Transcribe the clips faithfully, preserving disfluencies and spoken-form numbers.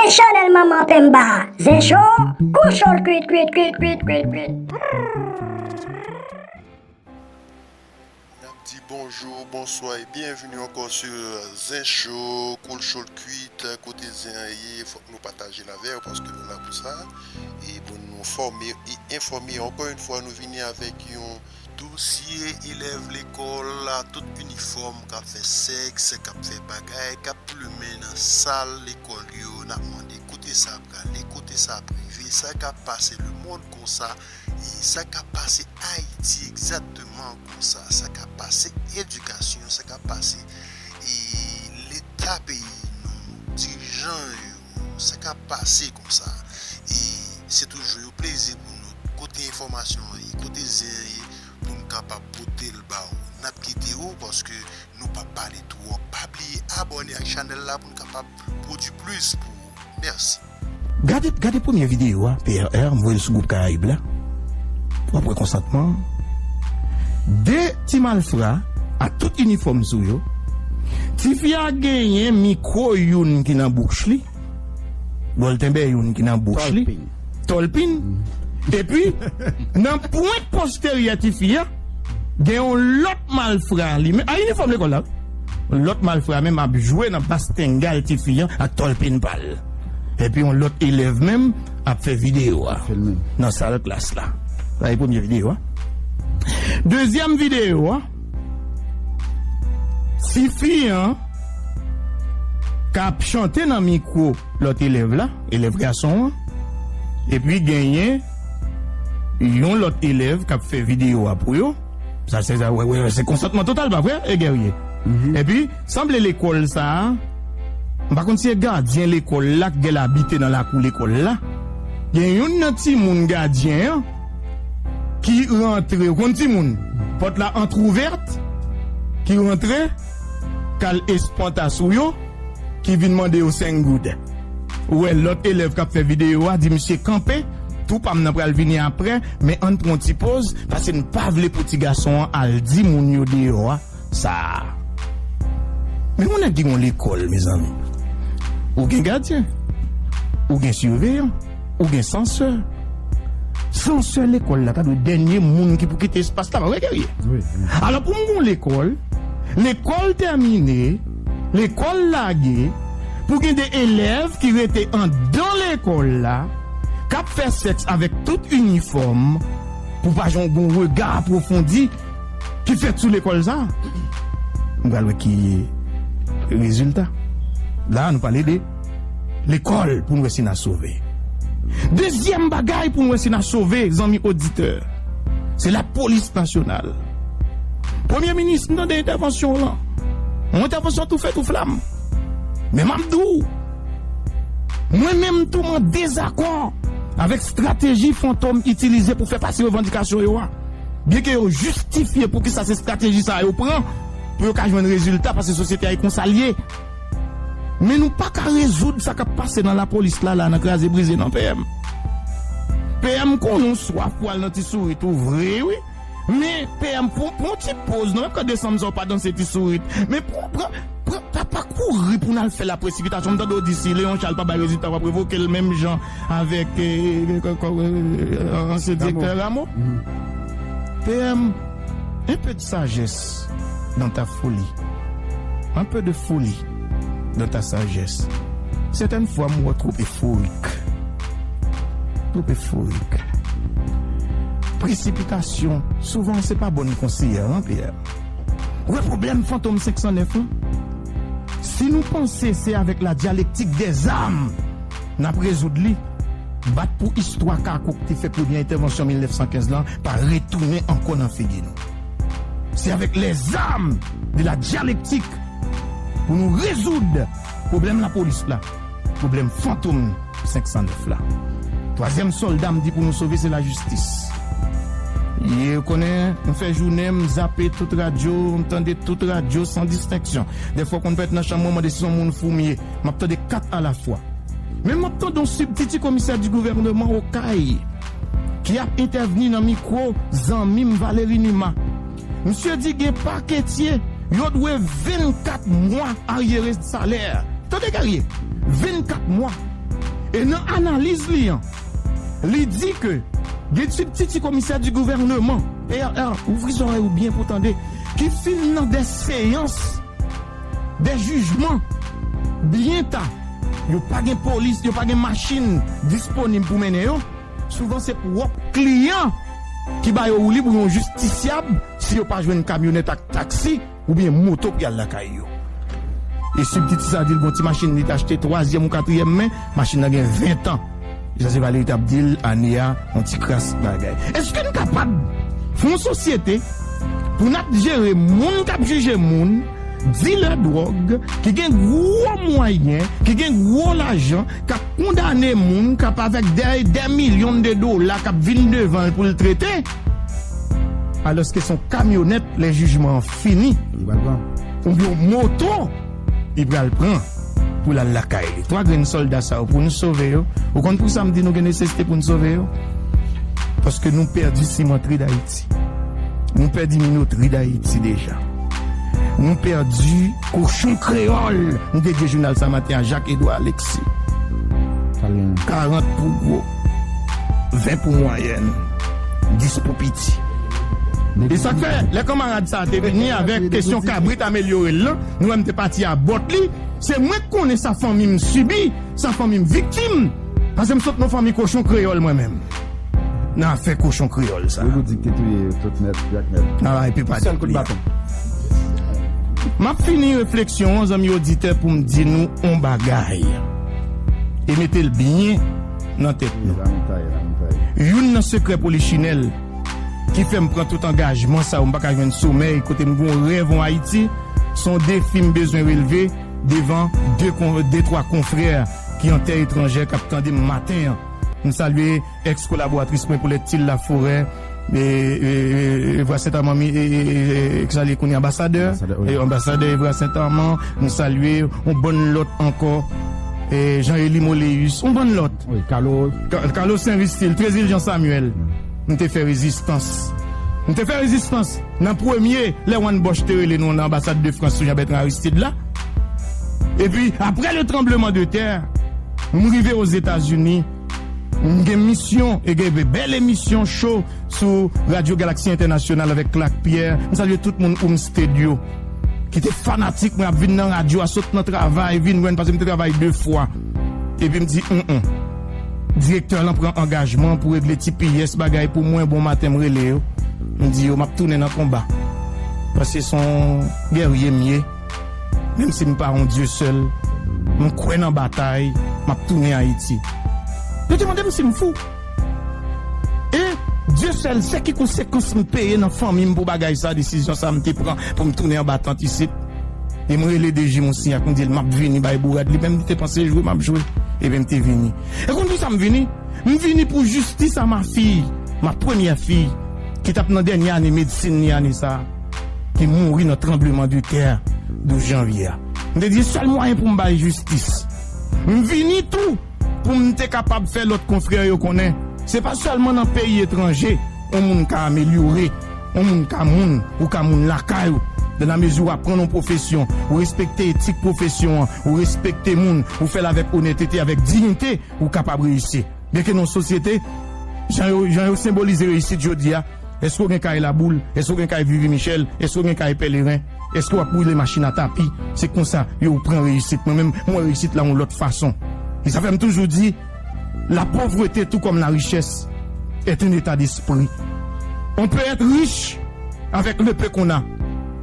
Chanèl Manman Pemba, zen cho, kou cho l kwit, kwit, kwit, kwit, kwit, kwit. N ap di bonjou, bonswa e byenveni ankò sou Zen Cho, kou l cho l kwit, kote zen an ye, fòk nou pataje l avè w paske nou la pou sa. E pou nou fòme e enfòme, ankò yon fwa nou vini avèk yon dosye elèv lekòl la, tout inifòm k ap fè sèks, k ap fè bagay, k ap plimen nan sal lekòl yo. N ap mande kote sa prale, kote sa ap rive, sa k ap pase lemonn konsa, e sa k ap pase Ayiti egzakteman konsa, sa k ap pase edikasyon, sa k ap pase e leta peyi nou, dirijan yo, sa k ap pase konsa. E se toujou yon plezi pou nou. Kote enfòmasyon an ye, kote zen an ye, pou n kapab pote l ba ou. N ap kite ou paske nou p ap pale twòp. Pa bliye abòne ak chanèl la pou n kapab pwodui plis pou ou. Mèsi. Gade, gade premye videyo a, P R R, m voye l sou gwoup Karayib la. W ap wè konsantman. De ti malfra ak tout inifòm sou yo. Tifi a genyen mikwo youn ki nan bouch li. Bòl tenbe youn ki nan bouch li. Tòlpin. Tòlpin. Epi, nan pwent posteryè tifi a, gen yon lòt malfra li menm. A inifòm lekòl la. Lòt malfra menm ap jwe nan bastèngal tifi a ak tòlpin pa l. Epi yon lòt elèv menm ap fè videyo a nan sal klas la. Sa e premye videyo a. Dezyèm videyo a, tifi an k ap chante nan mikwo lòt elèv la, elèv gason an, epi genyen yon lòt elèv k ap fè videyo a pou yo. Sa se sa, wè, wè, wè, se konsantman total, pa vre, e Guerrier? Epi, sanble lekòl sa a, m pa konn si se gadyen lekòl la k gen l abite nan lakou lekòl la. Gen youn nan timoun gadyen an ki rantre, ou konn timoun, pòt la antwouvèt, ki rantre, k al espanta sou yo, ki vin mande yo senk goud. Ou wè lòt elèv k ap fè videyo a di misye kanpe, tou pa m nan pral vini apre, men ann pran yon ti poz, paske n pa vle pou ti gason an al di moun yo deyò a sa. Men yon nèg ki gen yon lekòl, mezanmi. Ou gen gadyen, ou gen siveyan, ou gen sansè. Sansè lekòl la ta dwe dènye moun ki pou kite espas la, pa vre, Guerrier? Wi, wi. Alò, pou m gen yon lekòl, lekòl tèmine, lekòl lage, pou gen de elèv ki rete anndan lekòl la, k ap fè sèks avèk tout inifòm, pou pa jan gen yon rega apwofondi ki fèt sou lekòl sa a. Nou pral wè ki rezilta. La, nou pale de lekòl pou n wè si n a sove. Dezyèm bagay pou n wè si n a sove, zanmi oditè, se lapolis nasyonal. Premye minis, m tande entèvansyon w lan. Yon entèvansyon toufe tou flam. Men m ap di w, mwen menm tou, m an dezakò avèk estrateji Fantom itilize pou fè pase revandikasyon yo a. Byenke yo jistifye poukisa se estrateji sa a yo pran, pou yo ka jwenn rezilta, paske sosyete a e konsa l ye. Men nou pa ka rezoud sa k ap pase nan lapolis la, la, nan kraze brize nan, P M. P M konnen w swaf pou al nan Ti Sourit ou vre, wi. Men, P M, pran, pran yon ti poz, non, menm kan desanm sa w pa danse Ti Sourit. Men pran, pran, pran, pa, pa kouri pou n al fè la presipitasyon. M tande w di si Léon Charles pa bay rezilta, w ap revoke l menm jan avèk, eh, eh, eh, ansyen direktè Rameau. P M, un peu de sagesse dans ta folie. Un peu de folie dans ta sagesse. Certaines fois, m wè w twòp eforik. Twòp eforik. Presipitasyon, souvan, se pa bòn konseyè, non, P M. Ou wè pwoblèm Fantom senk san nèf lan? Si nou panse se avèk la dialectique des armes n ap rezoud li, bat pou istwa Kako ki te fè premyè entèvansyon mil nèf san kenz lan pa retounen ankò nan figi nou. Se avèk lèzam de la dyalektik pou nou rezoud pwoblèm lapolis la, pwoblèm Fantom senk san nèf la. Twazyèm sòlda m di pou nou sove, se lajistis. Ye, ou konnen, m fè jounen, m zape tout radyo, m tande tout radyo san distenksyon. Dèfwa, w konn parèt nan chanm mwen, mande si se yon moun fou m ye. M ap tande kat alafwa. Men m ap tande yon sibtiti komisè di gouvènman Okay ki ap entèvni nan mikwo zanmi m Valery Numa. Misye di gen paketye, yo dwe vennkat mwa aryere salè. Tande, Guerrier, vennkat mwa. E nan analiz li an, li di ke gen sibtiti komisè di gouvènman, P R R, ouvri zòrèy ou byen pou tande, ki fin nan de seyans, de jijman, byen ta. Yo pa gen polis, yo pa gen machin disponib pou mennen yo. Souvan se pwòp kliyan ki ba yo woulib ou yon jistisyab si yo pa jwenn kamyonèt ak taksi oubyen moto pou y al lakay yo. E sibtiti sa di l gon ti machin li t achte twazyèm ou katriyèm men, machin nan gen ven tan. E sa se Valérie t ap di l ane a, yon ti kras bagay. Èske n kapab fè yon sosyete pou n ap jere moun k ap jije moun, dilè dwòg, ki gen gwo mwayen, ki gen gwo lajan, k ap kondane moun, k ap avèk dè, dè milyon de dola, k ap vin devan l pou l trete, alòske se yon kamyonèt, lè jijman an fini, li pral pran, oubyen yon moto, li pral pran pou l al lakay li. Twa grenn sòlda sa yo, pou nou sove yo, ou konn pou sa m di nou gen nesesite pou n sove yo? Paske nou pèdi simantri Dayiti. Nou pèdi minotri Dayiti deja. Nou pèdi kochon kreyòl. Nou dedye jounal sa maten a Jacques Edouard Alexis. Karant pou gwo, ven pou mwayèn, dis pou piti. E sa k fè, lè kanmarad sa a te vini avèk kesyon kabrit amelyore l lan, nou wè m te pati a bòt li, se mwen k konnen sa fanmi m sibi, sa fanmi m viktim, paske m sot nan fanmi kochon kreyòl mwen menm. Nan afè kochon kreyòl sa. Yo di k te touye tout nèt, Jakmèl. Nan epi pa sèl kout baton. M ap fini refleksyon an, zanmi oditè, pou m di nou on bagay. E mete l byen nan tèt nou. Youn nan sekrè Polichinèl ki fè m pran tout angajman sa yo, m pa ka jwenn somèy, kote m gon rèv an Ayiti, se on defi m bezwen relve devan de kon-, de twa konfrè ki an tè etranjè k ap tande m maten an. M salye èks kolaboratris mwen Paulette Til Laforêt, e, e, e, Evra Sentamanmi, e, e, e, e, ki salye kounye anbasadè, anbasadè, wi, e, anbasadè Evra Sentaman, m salye yon bann lòt ankò, e, Jean Élie Moléus, yon bann lòt. Wi, Carlo. Ka-, Carlo Saint Vistil, Trésil Jean Samuel. M te fè rezistans. M te fè rezistans nan premye lè Juan Bosch te rele nou nan anbasad de Frans sou Jean Bertrand Aristide la. Epi, apre le tranbleman de tè, m rive Ozetazini, m gen misyon, e gen bèl emisyon cho sou Radyo Galaksi Entènasyonal avèk Clark Pierre. M salye tout moun Homestead yo, ki te fanatik mwen, ap vin nan radyo a, sot nan travay, vin wè n, paske m te travay de fwa. Epi m di, "Mm, mm." Direktè lan pran angajman pou regle ti pyès bagay pou mwen, bon maten m rele yo. M di yo, "M ap tounen nan konba." Paske se yon gèrye m ye. Menm si m pa yon Dye sèl, m kwè nan batay, m ap tounen Ayiti. Yo te mande m si m fou. E Dye sèl sè ki konsekans m peye nan fanmi m pou bagay sa, desizyon sa m te pran pou m tounen anba tant isit. E m rele D J Moussignac, m di l, "M ap vini bay bourad." Li menm, li te panse jwe, m ap jwe. Ebyen, m te vini. E konn pou sa m vini? M vini pou jistis a ma fille, ma première fille, ki t ap nan dènye ane medsin li ane sa a, ki mouri nan tranbleman de tè douz janvye a. M te di, sèl mwayen pou m bay jistis. M vini tou pou m te kapab fè lòt konfrè yo konnen, se pa sèlman nan peyi etranje yon moun ka amelyore, yon moun ka moun, ou ka moun lakay ou. Dan la mezi w aprann yon pwofesyon, ou respekte etik pwofesyon an, ou respekte moun, ou fè l avèk onètete, avèk diyite, ou kapab reyisi. Byenke nan yon sosyete, jan yo, jan yo senbolize reyisit jodi a, èske w gen kay Laboul? Èske w gen kay Vivi Michel? Èske w gen kay Pèleren? Èske w ap woule machin a tapi? Se konsa yo pran reyisit. Mwen menm, mwen wè reyisit la yon lòt fason. E sa fè m toujou di, la pauvreté, tout comme la richesse, est un état d'esprit. On peut être riche avec le peu qu'on a,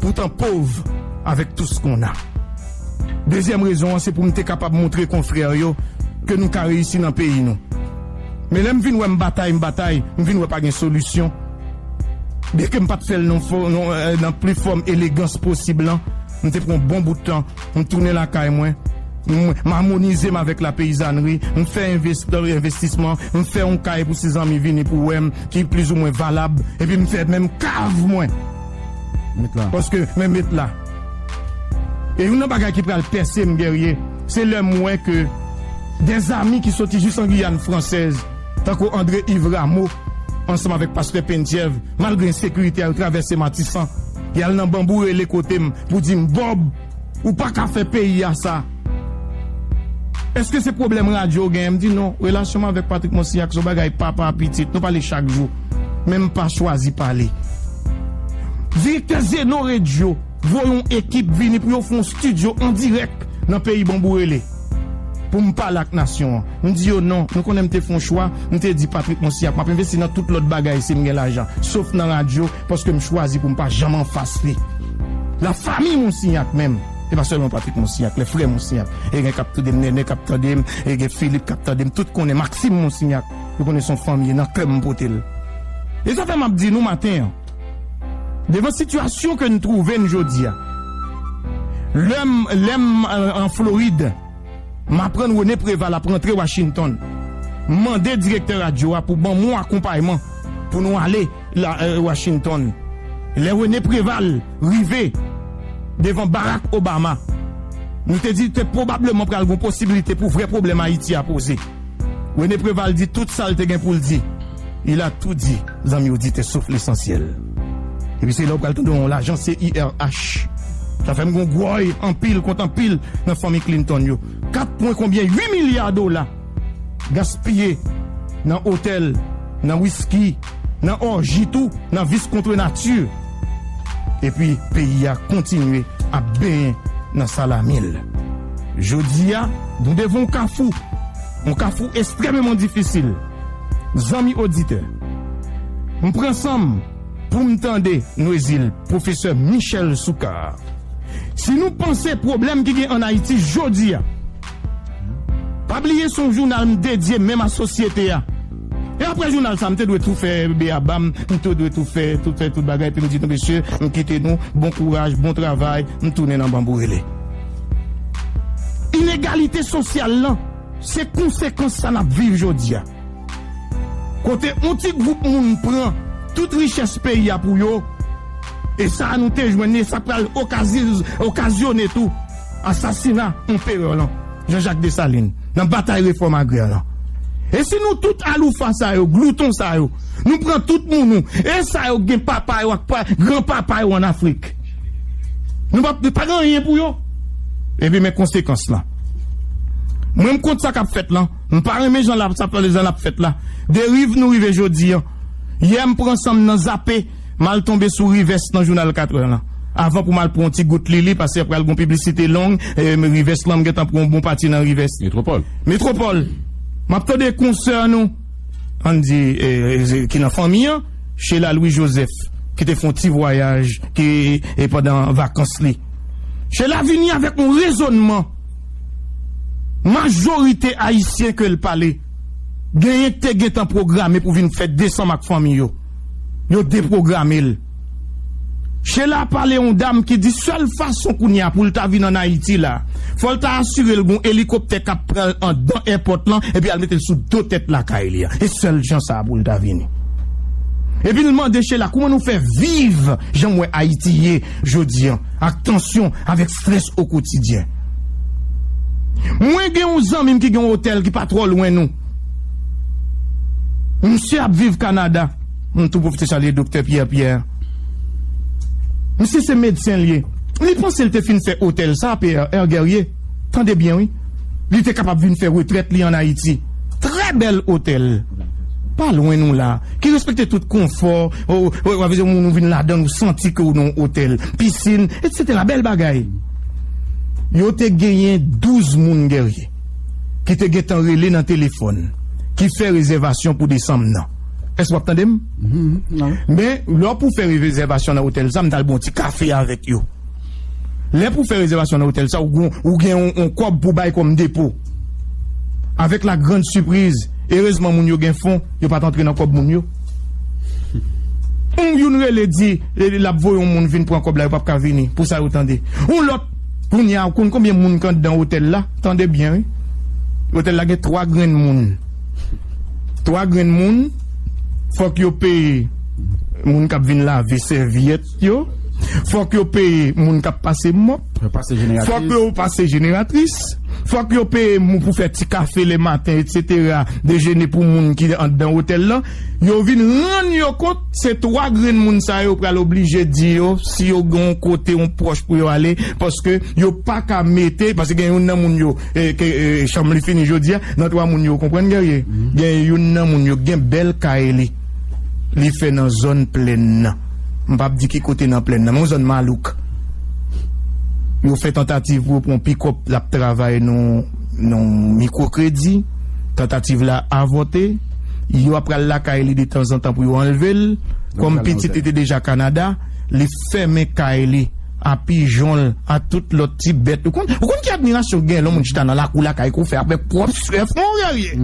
pourtant pauvre avec tout ce qu'on a. Dezyèm rezon an, se pou m te kapab montre konfrè yo ke nou ka reyisi nan peyi nou. Men lè m vin wè m batay, m batay, m vin wè pa gen solisyon. Byenke m pa t fè l nan fò-, nan, eh, nan pli fòm elegans posib lan, m te pran bon bout tan, m tounen lakay mwen, m, m amonize m avèk lapeyizanri, m fè envesti-, envestisman, m fè yon kay pou si zanmi vini pou wè m, ki plizoumwen valab, epi m fè menm kav mwen. Met la. Paske, men met la. E youn nan bagay ki pral pèse m, Guerrier, se lè m wè ke dèzami ki soti jis an Giyàn fransèz, tankou André Yves Rameau, ansanm avèk pastè Penthièvre, malgre ensekirite a, yo travèse Matisan, y al nan Banbou rele kote m pou di m, "Bob, ou pa ka fè peyi a sa." Èske se pwoblèm radyo w genyen? M di non. Relasyon m avèk Patrick Monsignac se yon bagay papa pitit. Nou pale chak jou. Men m pa chwazi pale. Direktè Zeno Radio voye yon ekip vini pou yo fè yon estidyo an dirèk nan peyi Banbou Rele pou m pale ak nasyon an. M di yo non, nou konnen m te fè yon chwa, m te di Patrick Monsignac, m ap envesti nan tout lòt bagay si m gen lajan, sof nan radyo, paske m chwazi pou m pa janm anfas li. Lafanmi Monsignac menm, e pa sèlman Patrick Monsignac, lè frè Monsignac, e gen k ap tande m, Nènè k ap tande m, e gen Philippe k ap tande m, tout konnen Maxime Monsignac, yo konnen se yon fanmi, nan kè m pote l. E sa fè m ap di nou maten an, devan sitiyasyon ke n twouve n jodi a, lè m, lè m, euh, an Florid, m aprann René Préval ap rantre Washington. M mande direktè radyo a pou ban m yon akonpayman pou nou ale la, euh, Washington. Lè René Préval rive devan Barack Obama, nou te di te pwobableman pral gen posiblite pou vrè pwoblèm Ayiti a poze. René Préval di tout sa l te gen pou l di. Il a tout dit, zanmi oditè, sauf l'essentiel. Epi se la w pral tande yon lajan C I R H. Sa fè m gon gwòy anpil kont anpil nan fanmi Clinton yo. Kat pwen konbyen, uit milya dola gaspiye nan otèl, nan wiski, nan òji tou, nan vis kont nati. Epi peyi a kontinye ap benyen nan salamil. Jodi a, nou devan yon kafou, yon kafou ekstrèmeman difisil. Zanmi oditè, m pran san m pou m tande Nwezil, pwofesè Michel Soukar. Si nou panse pwoblèm ki gen ann Ayiti jodi a, pa bliye se yon jounal m dedye menm a sosyete a. E apre jounal sa, m te dwe tou fè beyaba m, m te dwe tou fè, tou fè tout bagay, epi m di nou, mesye, m kite nou, bon kouraj, bon travay, m tounen nan Banbou Rele. Inegalite sosyal lan, se konsekans sa n ap viv jodi a. Kote yon ti gwoup moun pran tout richès peyi a pou yo, e sa a nou te jwenn li, e sa pral okazi-, okazyone tou asasina anperè lan, Jean-Jacques Dessalines, nan batay refòm agrè lan. E si nou tout aloufa sa yo, glouton sa yo, nou pran tout moun nou, e sa yo gen papa yo ak pa, granpapa yo ann Afrik, nou pa, pa gen anyen pou yo. Epi men konsekans lan. Mwen, m kont sa k ap fèt lan. M pa renmen jan l ap, sa pale jan l ap fèt la. Deriv nou rive jodi an. Yè, m pran san m nan zape, m al tonbe sou Rivès nan jounal katrè lan. Avan pou m al pran yon ti gout li li, paske pral gon piblisite long, e, Rivès lan, m gentan pran yon bon pati nan Rivès. Metwopòl. Metwopòl. M ap tande konsè nou, ann di, e, e, ki nan fanmi an, Sheila Louis Joseph, ki te fè yon ti vwayaj, ki, e, pandan vakans li. Sheila vini avèk yon rezònman. Majorite ayisyen ke l pale, genyen k te gentan pwograme pou vin fè desanm ak fanmi yo. Yo depwograme l. Sheila pale yon dam ki di sèl fason kounye a pou l ta vin ann Ayiti la, fò l ta asire l gon elikoptè k ap pran l anndan èpòt lan, epi al mete l sou do tèt lakay li a. E sèl jan sa a pou l ta vini. Epi l mande Sheila, kouman nou fè viv jan m wè Ayiti ye jodi an, ak tansyon, avèk strès o kotidyen? Mwen gen yon zanmi m ki gen yon otèl ki pa twò lwen nou. Misye ap viv Kanada. M tou pwofite salye Doktè Pierre Pierre. Misye se medsen l ye. Li panse l te fin fè otèl sa, Pierre Guerrier. Tande byen, wi. Li te kapab vin fè retrèt li ann Ayiti. Trè bèl otèl. Pa lwen nou la. Ki respekte tout konfò. Ou, ou, ou, ou vin ladan l, ou santi ke w nan yon otèl. Pisin, etsetera. Bèl bagay. Yo te genyen douz moun, Guerrier, ki te gentan rele nan telefòn, ki fè rezèvasyon pou desanm nan. Èske w ap tande m? Men, lè w pou fè rezèvasyon nan otèl sa, m t al bwè yon ti kafe avèk yo. Lè pou fè rezèvasyon nan otèl sa, ou gen, ou gen yon, yon kòb pou bay kòm depo. Avèk la grande surprise, erezman moun yo gen fon, yo pa t antre nan kòb moun yo. Yon, youn rele di, e, l ap voye yon moun vin pran kòb la, yo p ap ka vini. Pou sa yo tande. Yon lòt, kounye a, ou konn konbyen moun k anndan otèl la? Tande byen, wi. Otèl la gen twa grenn moun. Twa grenn moun, fòk yo peye moun k ap vin lave sèvyèt yo, fòk yo peye moun k ap pase mòp, fòk yo pase jeneratris, Fòk yo peye moun pou fè ti kafe lematen, etsetera, dejene pou moun ki anndan otèl lan. Yo vin rann yo kont, se twa grenn moun sa yo pral oblije di yo si yo gen yon kote, yon pwòch pou yo ale, paske yo pa ka mete, paske gen youn nan moun yo, e, ke, e, chanm li fini jodi a, nan twa moun yo, ou konprann, Guerrier? Gen youn nan moun yo gen bèl kay li. Li fè nan zòn plèn nan. M p ap di ki kote nan plèn nan, men yon zòn malouk. Yo fè tantativ pou yo pran pikòp, l ap travay nan, nan mikwokredi. Tantativ la avòte. Yo ap pral lakay li detanzantan pou yo anlve l. Kòm pitit li te deja Kanada, li fèmen kay li a pijon l, a tout lòt ti bèt. Ou konn, ou konn ki admirasyon gen lè yon moun chita nan lakou lakay ke w fè avèk pwòp swèf, mon Guerrier?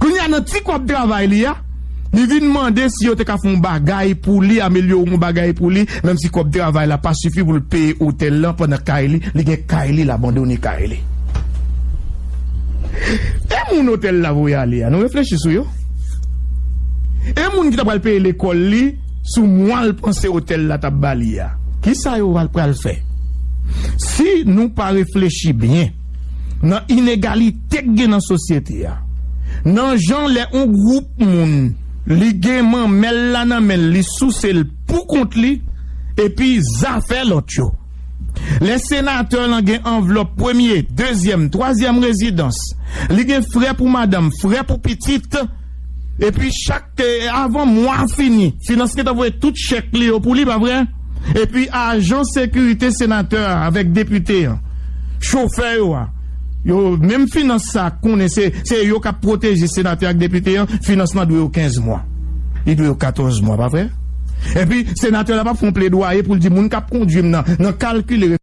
Kounye a, nan ti kòb travay li a, li vin mande si yo te ka fè yon bagay pou li, amelyore yon bagay pou li, menm si kòb travay la pa sifi pou l peye otèl lan pandan kay li, li gen kay li, l abandone kay li. E moun otèl la voye ale a, nou reflechi sou yo? E moun ki ta pral peye lekòl li, sou mwa l panse otèl la t ap ba li a, kisa yo pral, pral fè? Si nou pa reflechi byen nan inegalite k gen nan sosyete a, nan jan lè yon gwoup moun, li gen manmèl la nan men l, li souse l pou kont li, epi zafè lòt yo. Lè senatè lan gen anvlòp premye, dezyèm, twazyèm rezidans, li gen frè pou madanm, frè pou pitit, epi chak, eh, avan mwa fini, finans gentan voye tout chèk li yo pou li, pa vre? Epi ajan sekirite senatè a avèk depite an, chofè yo a, yo, menm finans sa konnen se, se yo k ap pwoteje senatè ak depite an, finans lan dwe yo kenz mwa. Li dwe yo katòz mwa, pa vre? Epi senatè la p ap fè yon pledwaye pou l di moun k ap kondui m nan, nan kalkile